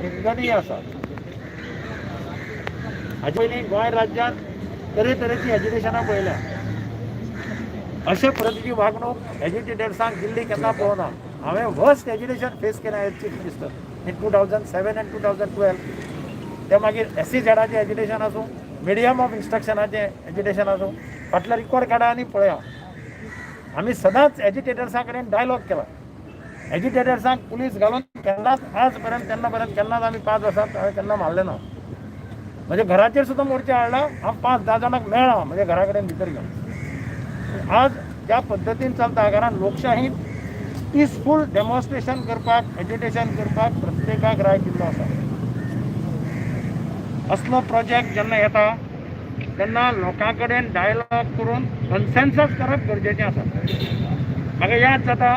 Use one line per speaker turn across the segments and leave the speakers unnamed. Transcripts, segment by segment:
निंदनीय आसा. हाचे पयलीं गोंय राज्यांत तरेतरेची एजिटेशनां पळयल्या. अशे पद्दतीची वागणूक एजिटेटर्सांक दिल्ली केन्ना पळोवना. हांवें वर्स्ट एजिटेशन फेस केलें as Chief Minister in 2007 and 2012. ते मागीर एसईझेडाचें एजिटेशन आसूं, मिडियम ऑफ इन्स्ट्रक्शनाचें एजिटेशन आसूं, फाटलो रिकॉर्ड काडा आनी पळया. आमी सदांच एजिटेटर्सां कडेन डायलॉग केला. एजिटेटर्सांक पुलीस घालून केन्नाच आज पर्यंत, केन्ना पर्यंत केन्नाच आमी 5 वर्सांत हांवें केन्ना मारलें ना. म्हज्या घराचेर सुद्दां मोर्चा हाडला. हांव 5-10 जाणांक मेळ्ळा म्हज्या घरा कडेन भितर घेवन. आज ज्या पद्दतीन चलता, कारण लोकशाहीत पिसफूल डेमॉन्स्ट्रेशन करपाक, एजिटेशन करपाक प्रत्येकाक रायट दिल्लो आसा. असलो प्रोजेक्ट जेन्ना येता तेन्ना लोकां कडेन डायलॉग करून कन्सेन्सस करप गरजेचें आसा. म्हाका याद जाता,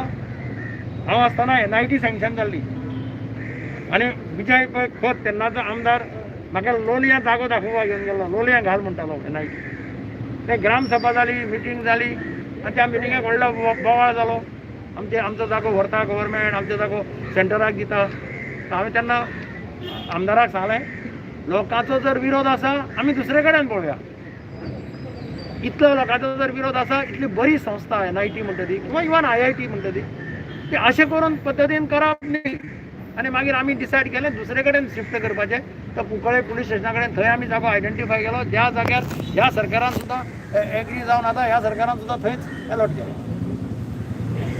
हांव आसतना एनआयटी सँक्शन जाल्ली आनी विजय पै खोत तेन्नाचो आमदार म्हाका लोलयां जागो दाखोवपाक घेवन गेल्लो. लोलयां घाल म्हणटालो एनआयटी. ते ग्रामसभा जाली, मिटींग जाली आनी त्या मिटिंगेक व्हडलो बोवाळ जालो. आमचे आमचो जागो व्हरता गव्हर्मेंट, आमचो जागो सेंटराक दिता. हांवें तेन्ना आमदाराक सांगलें, लोकांचो जर विरोध आसा, आमी दुसरे कडेन पळोवया. इतलो लोकांचो जर विरोध आसा, इतली बरी संस्था एनआयटी म्हणटा ती किंवा इवन आयआयटी म्हणटा ती, ती अशें करून पद्दतीन करप न्ही. आनी मागीर आमी डिसायड केलें दुसरे कडेन शिफ्ट करपाचें. तर कुंकळे पुलीस स्टेशना कडेन थंय आमी जागो आयडेंटिफाय केलो, ज्या जाग्यार ह्या सरकारान सुद्दां एग्री जावन आतां ह्या सरकारान सुद्दां थंयच एलॉट केलो.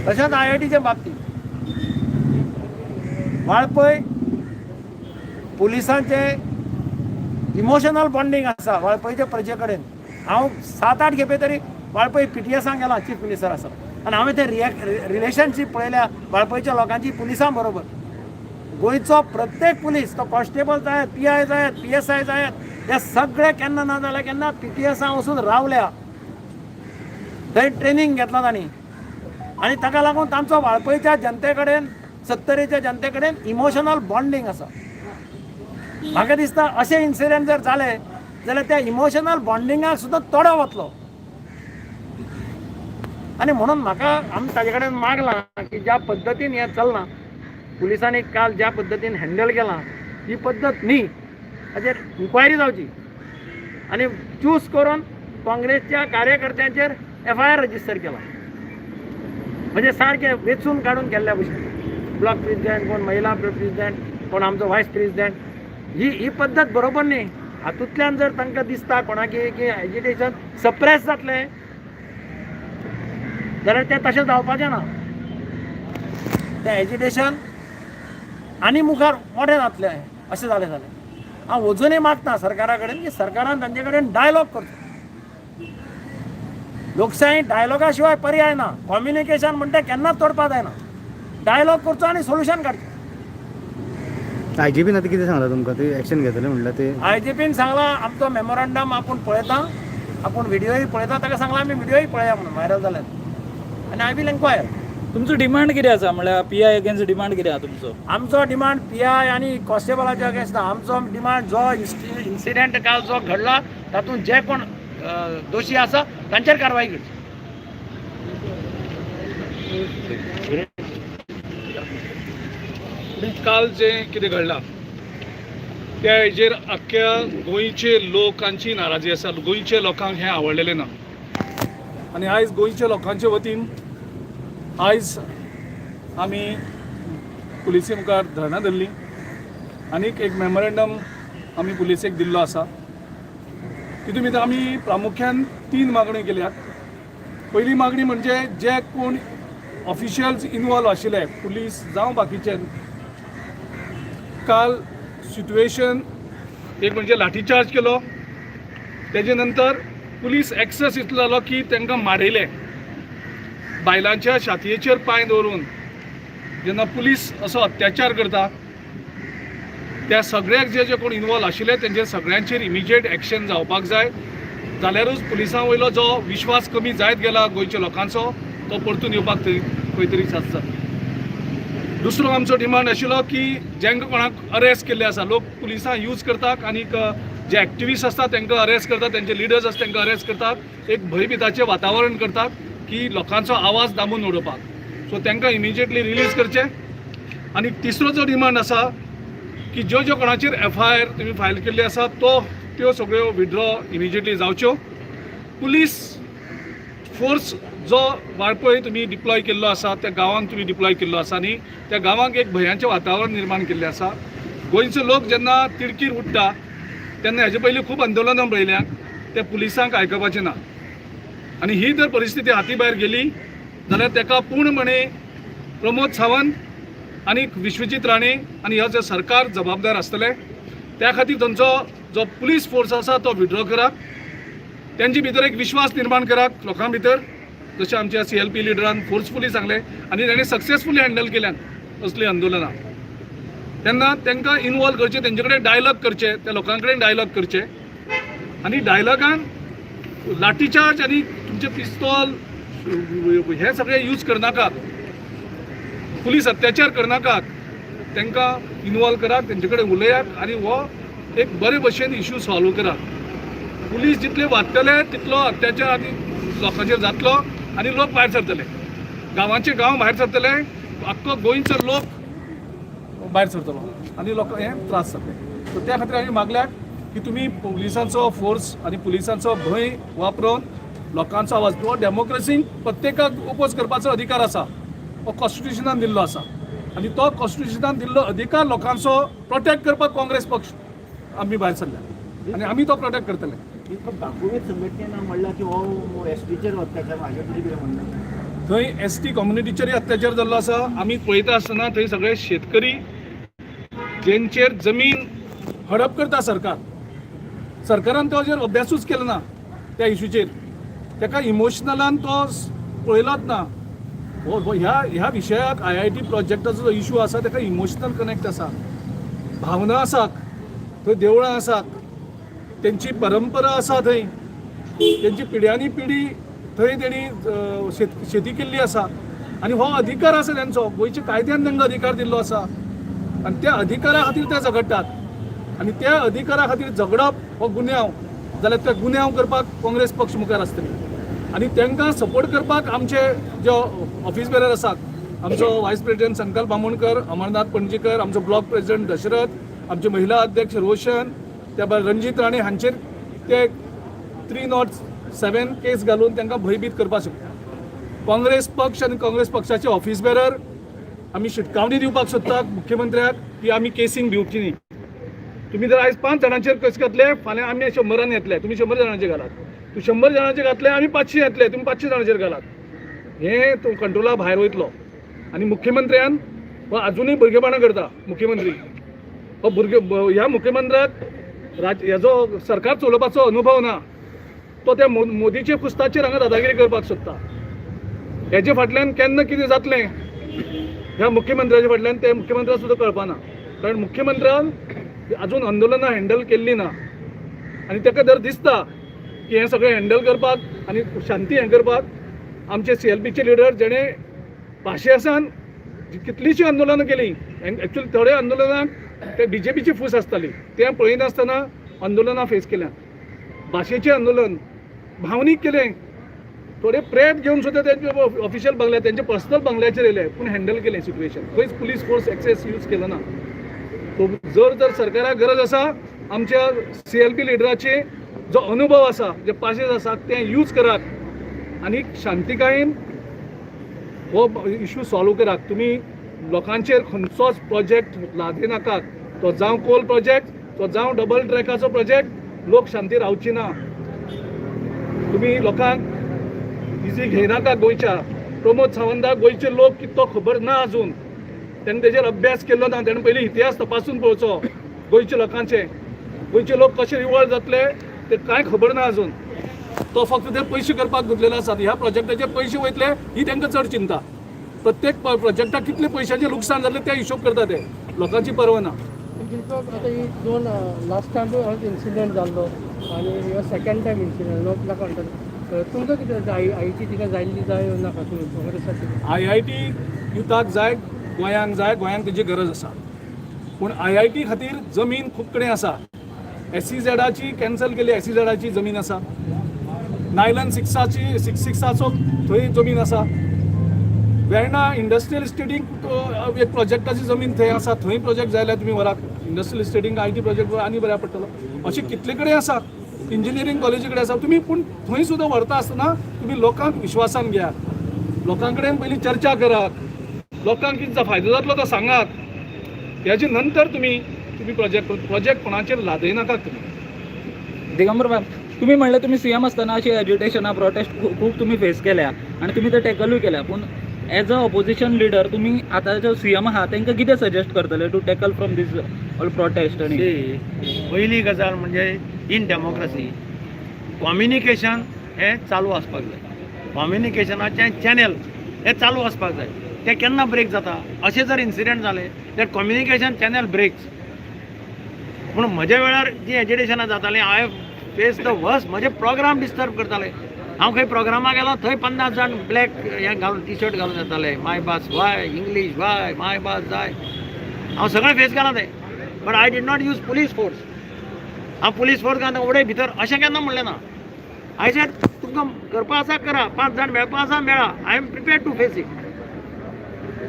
तशेंच आयआयटीच्या बाबतींत वाळपय पुलिसांचे इमोशनल बॉन्डिंग आसा वाळपयच्या प्रजे कडेन. हांव 7-8 खेपे तरी वाळपय पीटीएसान गेला चीफ मिनिस्टर आसा आनी हांवें ते रिलेशनशीप पळयल्या वाळपयच्या लोकांची पुलिसां बरोबर. गोंयचो प्रत्येक पुलीस, तो कॉन्स्टेबल जायत, पीआय जायत, पीएसआय जायत, हे सगळे केन्ना ना जाल्यार केन्ना पीटीएसान वचून रावल्या, थंय ट्रेनींग घेतला तांणी आनी ताका लागून तांचो वाळपयच्या जनते कडेन, सत्तरीच्या जनते कडेन इमोशनल बॉन्डिंग आसा. म्हाका दिसता अशे इन्सिडंट जर जाले जाल्यार त्या इमोशनल बॉन्डिंगाक सुद्दां तोडो वतलो. आनी म्हणून म्हाका आमी ताजे कडेन मागलां की ज्या पद्दतीन हें चल्लां, पुलिसांनी काल ज्या पद्दतीन हँडल केलां, ही पद्दत न्ही. हाचेर इन्क्वायरी जावची आनी चूज करून काँग्रेसच्या कार्यकर्त्यांचेर एफआयआर रजिस्टर केला म्हणजे सारकें वेंचून काडून केल्ल्या भशेन. ब्लॉक प्रेसिडेंट कोण, महिला प्रेसिडेंट कोण, आमचो वायस प्रेसिडेंट, ही ही पद्दत बरोबर न्ही. हातूंतल्यान जर तांकां दिसता कोणाकी की एजिटेशन सप्रेस जातलें जाल्यार तें तशें जावपाचें ना. तें एजिटेशन आनी मुखार मोठें जातलें अशें जालें जाल्यार. हांव अजुनूय मागता सरकारा कडेन की सरकारान तांचे कडेन डायलॉग करचो. लोकशाही डायलॉगा शिवाय पर्याय ना. कम्युनिकेशन म्हणटा केन्नाच तोडपा जायना. डायलॉग करचो आनी सोल्युशन काडचें.
आयजीपीन आतां कितें सांगलां तुमकां? ते एक्शन घेतले म्हणल्यार ते?
आयजीपीन सांगलां, आमचो मेमोरंडम आपूण पळयता, आपूण व्हिडियोय पळयता. ताका सांगलां आमी व्हिडियोय पळया म्हणून व्हायरल जाल्यात आनी I will enquire.
तुमचो डिमांड कितें आसा? म्हणल्यार पीआय अगेन्स्ट डिमांड कितें आसा तुमचो?
आमचो डिमांड पीआय आनी कॉन्स्टेबलाच्या अगेन्स्ट ना. आमचो डिमांड, जो इन्सिडेंट काल जो घडला तातूंत जे कोण दोशी आसा तांचेर कारवाई करची.
पूण काल जें कितें घडलां त्या हेजेर आख्ख्या गोंयचे लोकांची नाराजी आसा. गोंयच्या लोकांक हें आवडलेलें ना आनी आयज गोंयच्या लोकांचे वतीन आयज आमी पुलिसे मुखार धरणां धरलीं आनीक एक मेमोरेंडम आमी पुलिसेक दिल्लो आसा. तितून भितर आमी प्रामुख्यान तीन मागण्यो केल्यात. पयली मागणी म्हणजे जे कोण ऑफिशियल्स इनवॉल्व आशिल्ले, पुलीस जावं बाकीचे, काल सिट्युएशन एक म्हणजे लाठीचार्ज केलो, तेजे नंतर पुलीस एक्सेस इतलो जालो की तांकां मारयले. बायलांच्या छातयेचेर पांय दवरून जेन्ना पुलीस असो अत्याचार करता, त्या सगळ्याक जे जे कोण इनवॉल्व आशिल्ले तेंचेर सगळ्यांचेर इमिजिएट एक्शन जावपाक जाय. जाल्यारूच पुलिसां वयलो जो विश्वास कमी जायत गेला गोंयच्या लोकांचो, तो परतून येवपाक थंय खंय तरी साथ जाता. दुसरो आमचो डिमांड आशिल्लो की जेंका कोणाक अरेस्ट केल्ले आसा, लोक पुलिसां यूज करतात आनीक जे एक्टिविस्ट आसता तांकां अरेस्ट करतात, तेंचे लिडर्स आसता तांकां अरेस्ट करतात, एक भंयभिताचें वातावरण करतात की लोकांचो आवाज दामून उडोवपाक. सो तांकां इमिजिएटली रिलीज करचे. आनी तिसरो जो डिमांड आसा की ज्यो ज्यो कोणाचेर एफआयआर तुमी फायल केल्ली आसा तो त्यो सगळ्यो विड्रॉ इमिजिएटली जावच्यो. पुलीस फोर्स जो वाळपय तुमी डिप्लॉय केल्लो आसा, त्या गांवांत तुमी डिप्लॉय केल्लो आसा आनी त्या गांवांक एक भंयाचें वातावरण निर्माण केल्लें आसा. गोंयचो लोक जेन्ना तिडकीर उठ्ठा तेन्ना हेजे पयलीं खूब आंदोलनां पळयल्या, ते पुलिसांक आयकपाचें ना. आनी ही जर परिस्थिती हाती भायर गेली जाल्यार ताका पूर्णपणे प्रमोद सावंत आनी विश्वजीत राणे आनी हे जे सरकार जबाबदार आसतले. त्या खातीर तांचो जो पुलीस फोर्स आसा तो विड्रॉ करात, तेंचे भितर एक विश्वास निर्माण करात लोकां भितर, जशें आमच्या सीएलपी लिडरान फोर्सफुली सांगलें आनी ताणें सक्सेसफुली हँडल केल्यान असलीं आंदोलनां. तेन्ना तांकां इनवॉल्व करचें, तेंचे कडेन डायलॉग करचे, त्या लोकां कडेन डायलॉग करचे आनी डायलॉगान लाठीचार्ज आनी तुमचे पिस्तॉल हे सगळे यूज करनाकात, पुलीस अत्याचार करनाकात. तांकां इनवॉल्व करात, तेंचे कडेन उलयात आनी हो एक बरे भशेन इशू सॉल्व करात. पुलीस जितले वाडटले तितलो अत्याचार आनी लोकांचेर जातलो आनी लोक भायर सरतले, गांवांचे गांव भायर सरतले, आख्खो गोंयचो लोक भायर सरतलो आनी लोकांक हे त्रास जातले. सो त्या खातीर आमी मागल्यात की तुमी पुलिसांचो फोर्स आनी पुलिसांचो भंय वापरून लोकांचो आवाज, हो डेमोक्रेसीन प्रत्येकाक ओपोज करपाचो अधिकार आसा, हो कॉन्स्टिट्युशनान दिल्लो आसा आनी तो कॉन्स्टिट्युशनान दिल्लो अधिकार लोकांचो प्रोटेक्ट करपाक काँग्रेस पक्ष आमी भायर सरल्या आनी आमी तो प्रोटेक्ट करतले.
दाखोवयेत संघटनेन म्हणलां की हो एसटीचेर अत्याचार, हाजे पयलीं कितें म्हणलां?
थंय एसटी कम्युनिटीचेरय अत्याचार जाल्लो आसा. आमी पळयता आसतना थंय सगळे शेतकरी जेंचेर जमीन हडप करता सरकार, सरकारान ताचेर अभ्यासूच केलो ना. त्या इशूचेर ताका इमोशनलान तो पळयलोच ना. हो हो ह्या ह्या विशयाक, आयआयटी प्रोजेक्टाचो जो इशू आसा ताका इमोशनल कनेक्ट आसा, भावना आसात. थंय देवळां आसात, तेंची परंपरा आसा, थंय तेंची पिढ्यानी पिढी थंय तेणी शेती केल्ली आसा आनी हो अधिकार आसा तेंचो. गोंयच्या कायद्यान तांकां अधिकार दिल्लो आसा आनी त्या अधिकारा खातीर ते झगडटात आनी त्या अधिकारा खातीर झगडप हो गुन्यांव जाल्यार ते गुन्यांव करपाक काँग्रेस पक्ष मुखार आसतली आनी तांकां सपोर्ट करपाक आमचे जे ऑफिस बेरर आसात, आमचो वायस प्रेसिडेंट संकल्प बामोणकर, अमरनाथ पणजीकर, आमचो ब्लॉक प्रेसिडेंट दशरथ, आमचे महिला अध्यक्ष रोशन, त्या भायर रंजीत राणे हांचेर ते 307 केस घालून तांकां भंयभीत करपाक शकता. काँग्रेस पक्ष आनी काँग्रेस पक्षाचे ऑफिस बेरर आमी शिटकावणी दिवपाक सोदतात मुख्यमंत्र्याक की आमी केसींक भिवची न्ही. तुमी जर आयज पांच जाणांचेर केस घातले, फाल्यां आमी 100रान येतले. तुमी 100 जाणांचेर घालात, तूं 100 जाणांचेर घातले, आमी 500 येतले, तुमी 500 जाणांचेर घालात. हे तूं कंट्रोला भायर वयतलो आनी मुख्यमंत्र्यान हो अजुनूय भुरगेपणां करता. मुख्यमंत्री हो भुरगे, ह्या मुख्यमंत्र्याक राज हेजो सरकार चलोवपाचो अनुभव ना. तो त्या मोदीचे पुस्ताचेर हांगा दादागिरी करपाक सोदता. हेजे फाटल्यान केन्ना कितें जातलें ह्या मुख्यमंत्र्याच्या फाटल्यान ते मुख्यमंत्र्याक सुद्दां कळपाना, कारण मुख्यमंत्र्यान अजून आंदोलनां हँडल केल्ली ना आनी ताका जर दिसता की हें सगळें हँडल करपाक आनी शांती हें करपाक आमचे सीएलपीचे लिडर जेणे पाशेंसान कितलींशीं आंदोलनां केलीं, एक्चुअली थोडे आंदोलनाक ते बीजेपीची फूस आसताली, तें पळयनासतना आंदोलनां फेस केल्यात. भाशेचें आंदोलन भावनीक केलें, थोडे प्रेत घेवन सुद्दां तेंचे ऑफिशियल बंगल्या, तेंच्या पर्सनल बंगल्याचेर येयले, पूण हँडल केलें सिट्युएशन. खंयच पुलीस फोर्स एक्सेस यूज केलो ना. सो जर जर सरकाराक गरज आसा, आमच्या सीएलपी लिडराचे जो अनुभव आसा, जे पाशेज आसा, ते यूज करात आनी शांतिकायेन हो इशू सॉल्व करात. तुमी लोकांचेर खंयचोच प्रोजेक्ट लादी नाकात. तो जावं कोल प्रोजेक्ट, तो जावं डबल ट्रॅकाचो प्रोजेक्ट, लोक शांती रावची ना. तुमी लोकांक इजी घेयनाका. गोंयच्या प्रमोद सावंताक गोंयचे लोक कितलो खबर ना अजून. तेणें तेजेर अभ्यास केल्लो ना. तेणें पयलीं इतिहास तपासून पळोवचो गोंयच्या लोकांचे. गोंयचे लोक कशे रिवॉल्ट जातले ते कांय खबर ना अजून. तो फक्त ते पयशे करपाक गुंतलेलो आसा. ह्या प्रोजेक्टाचे पयशे वयतले ही तांकां चड चिंता. प्रत्येक प्रोजेक्टाक कितले पयशांचें लुकसाण जातलें ते हिशोब करता ते, लोकांची पर्वा ना.
दिलबाब, आतां ही दोन लास्ट टायम इन्सिडंट जाल्लो आनी हो सेकंड टायम इन्सिडंट, लोक नाका म्हणटात. तुमकां कितें आयआयटी तिका जायल्ली जाय नाका तुमी काँग्रेसाची?
आयआयटी युथाक जाय, गोंयांक जाय, गोंयांक तेजी गरज आसा. पूण आयआयटी खातीर जमीन खूब कडेन आसा. एसईझेडाची कॅन्सल केली, एसईझेडाची जमीन आसा. नायलन सिक्साची, सिक्स सिक्साचो थंय जमीन आसा. वेर्णा इंडस्ट्रियल इस्टेटीक एक प्रोजेक्टाची जमीन थंय आसा. थंय प्रोजेक्ट जाय जाल्यार तुमी व्हरात. इंडस्ट्रियल इस्टेटींक I T project आनी बऱ्याक पडटलो. अशें कितले कडेन आसा, इंजिनियरींग कॉलेजी कडेन आसा. तुमी पूण थंय सुद्दां व्हरता आसतना तुमी लोकांक विश्वासान घेयात, लोकां कडेन पयलीं चर्चा करात, लोकांक कितें फायदो जातलो तो सांगात, तेजे नंतर तुमी तुमी प्रोजेक्ट कोणाचेर लादयनाकात तुमी.
दिगंबर बाब, तुम्ही म्हणलं तुम्ही सीएम असताना अशी एज्युटेशनां प्रोटेस्ट खूब तुम्ही फेस केल्या आनी तुम्ही ते टॅकलूय केल्या, पूण एज अ ऑपोजिशन लिडर तुम्ही आतां जो सीएम आहा तांकां कितें सजेस्ट करतले to tackle from this all protest? आनी
पयली गजाल म्हणजे इन डेमोक्रसी कॉम्युनिकेशन हें चालू आसपाक जाय. कॉम्युनिकेशनाचें चॅनल हें चालू आसपाक जाय. तें केन्ना ब्रेक जाता, अशें जर इन्सिडंट जाले तर कम्युनिकेशन चॅनल ब्रेक्स. पूण म्हज्या वेळार जीं एजिटेशनां जातालीं, I face the worst. म्हजे प्रोग्राम डिस्टर्ब करताले. हांव खंय प्रोग्रामाक गेलो थंय 50 जाण ब्लॅक हें घालून, टी शर्ट घालून येताले, माय भास वाय इंग्लीश वाय माय भास जाय. हांव सगळें फेस केलां तें, but I did not use police force. हांव पुलीस फोर्स घालून उडय भितर अशें केन्ना म्हणलें ना. I said तुमकां करपा आसा करा, 5 जाण मेळपा आसा मेळा, I am prepared to face it,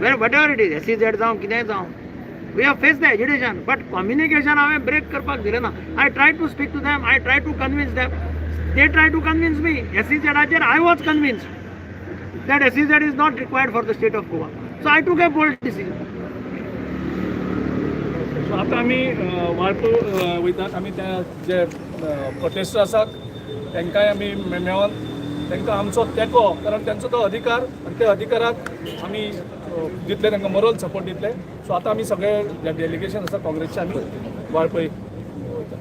where whatever it is, SEZ जावं कितेंय जावं. We have face the agitation, but communication हांवें ब्रेक करपाक दिलें ना. I try to speak to them, I try to convince them, they try to convince me. एसईझेडाचेर I was convinced that SEZ is not required for the state of Goa, so I took a bold decision.
So आतां आमी वाळपय वयतात. आमी त्या जे protester आसात तांकांय आमी मेळोन तांकां आमचो तेंको, कारण तांचो तो अधिकार आनी त्या अधिकाराक आमी दितले, तांकां मोरल सपोर्ट दितले. सो आतां आमी सगळे जे डेलिगेशन आसा काँग्रेसचे आमी वाळपय वयतात.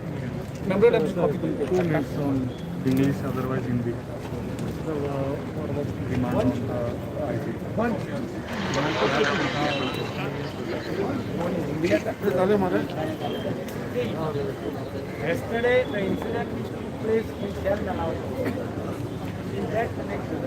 मेमोरंडम कॉपी तुमकां.
2 minutes on English, otherwise Hindi. Demand on IT.
Yesterday, the incident which took place in Shell Nalawa. In that connection,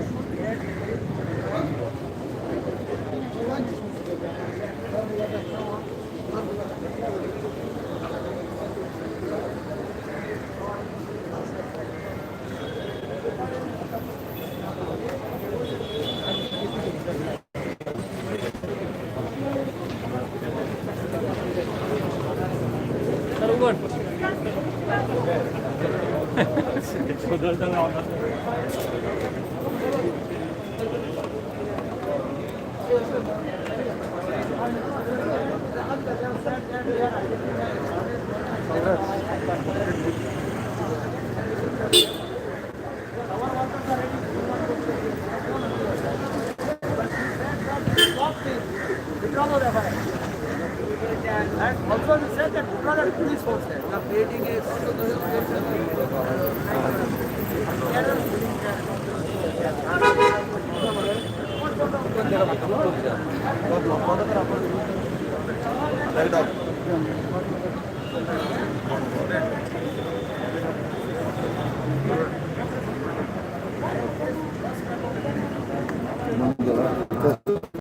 And also we said that withdraw the police force there. We are creating a